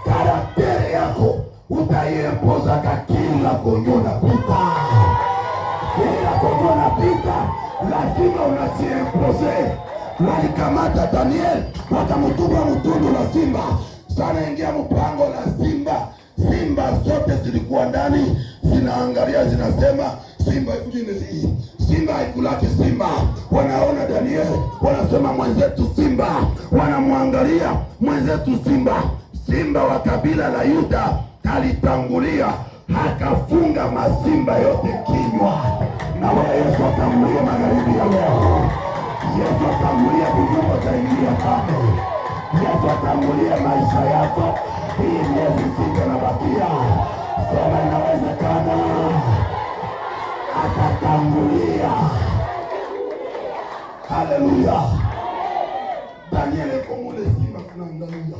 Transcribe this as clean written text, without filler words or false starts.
Caractère yako utaiempozaka kila kwenye unapita, kila kwenye unapita lazima unajiimpose. Walikamata Daniel, wakamutupa mtundu la simba, sana ingia mpango la simba. Simba zote zilikuwa ndani zinaangalia, zinasema simba ikuje, simba haikulaki simba. Wanaona Daniel, wanasema mwenzetu simba, wanamwangalia mwenzetu simba. Simba wa kabila la Yuda alitangulia akafunga masimba yote kinywa. Na wewe Yesu atangulie magharibi ya leo. Yesu atangulia kunyumba utaingia pale. Yesu atangulie maisha yako. Hii miezi 6 nabakia, sema inawezekana, atatangulia. Haleluya! Daniel iko mule, simba tunaangalia.